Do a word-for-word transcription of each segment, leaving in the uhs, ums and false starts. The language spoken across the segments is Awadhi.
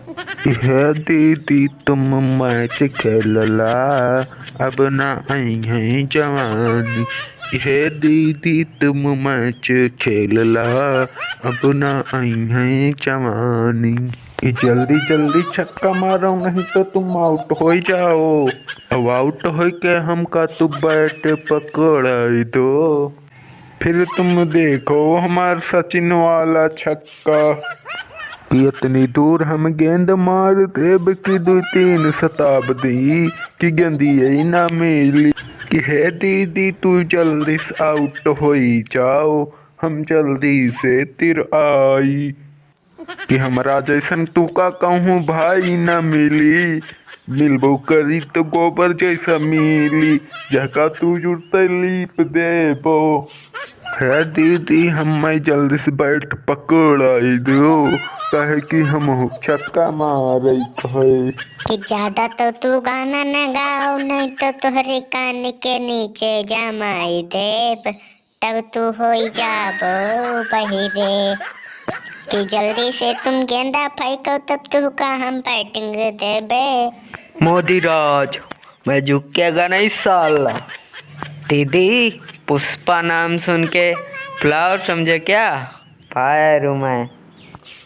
हे दीदी तुम मैच खेलला, अब ना आई है जवानी। हे दीदी तुम मैच खेलला, अब ना आई है जवानी। ई जल्दी जल्दी छक्का मारो, नहीं तो तुम आउट हो जाओ। अब आउट होके हमका तू बैट पकड़ाई दो। फिर तुम देखो हमार सचिन वाला छक्का, कि इतनी दूर हम गेंद मार देब कि दो तीन शताब्दी की गेंदी यही ना मिली। कि हे दीदी तू जल्दी से आउट होई जाओ, हम जल्दी से तिर आई। कि हमरा जैसन तू का कहूँ भाई ना मिली, मिलबो करी तो गोबर जैसा मिली, जहका तू जुड़ते लीप देबो। हे दीदी हमें जल्दी से बैट पकड़ाई दो, काहे कि हम छक्का मारे है। कि ज्यादा तो तू गाना न गाओ, नहीं तो तोहरे कान के नीचे जमाई देब, तब तू होई जाबो बहिरे। कि जल्दी से तुम गेंदा फेंको, तब तू का हम बैटिंग देबे। मोदी राज, मैं झुकेगा नहीं साला। दीदी, पुष्पा नाम सुन के फ्लावर समझे क्या? फायर हूँ मैं।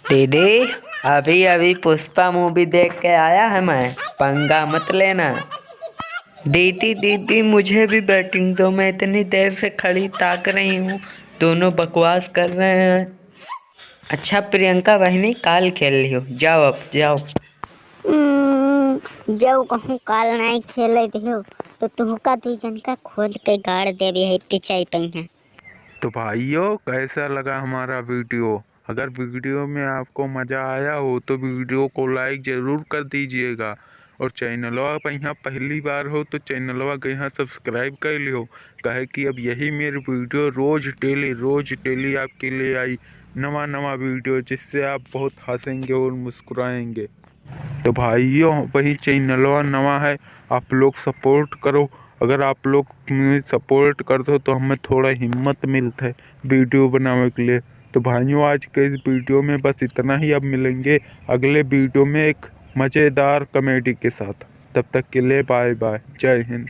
दीदी, अभी अभी पुष्पा मूवी देख के आया है मैं, पंगा मत लेना। दीदी, दीदी, मुझे भी बैटिंग दो, मैं इतनी देर से खड़ी ताक रही हूँ, दोनों बकवास कर रहे हैं। अच्छा प्रियंका बहिनी, काल खेल लियो, जाओ अब, जाओ। हम्म, जब कहूँ काल नहीं खेले दियो, तो तुहका दू जन का खोद के गाड़ देबे है पिचाई पहिया। तो भाइयों, कैसा लगा हमारा वीडियो? अगर वीडियो में आपको मज़ा आया हो तो वीडियो को लाइक ज़रूर कर दीजिएगा, और चैनलवा पे यहाँ पहली बार हो तो चैनलवा के यहाँ सब्सक्राइब कर लियो, काहे कि अब यही मेरे वीडियो रोज़ डेली, रोज़ डेली आपके लिए आई नवा नवा वीडियो, जिससे आप बहुत हंसेंगे और मुस्कुराएंगे। तो भाइयों, वही चैनलवा नवा है, आप लोग सपोर्ट करो। अगर आप लोग सपोर्ट कर दो तो हमें थोड़ा हिम्मत मिलता है वीडियो बनावे के लिए। तो भाइयों, आज के इस वीडियो में बस इतना ही। अब मिलेंगे अगले वीडियो में एक मज़ेदार कॉमेडी के साथ। तब तक के लिए बाय बाय, जय हिंद।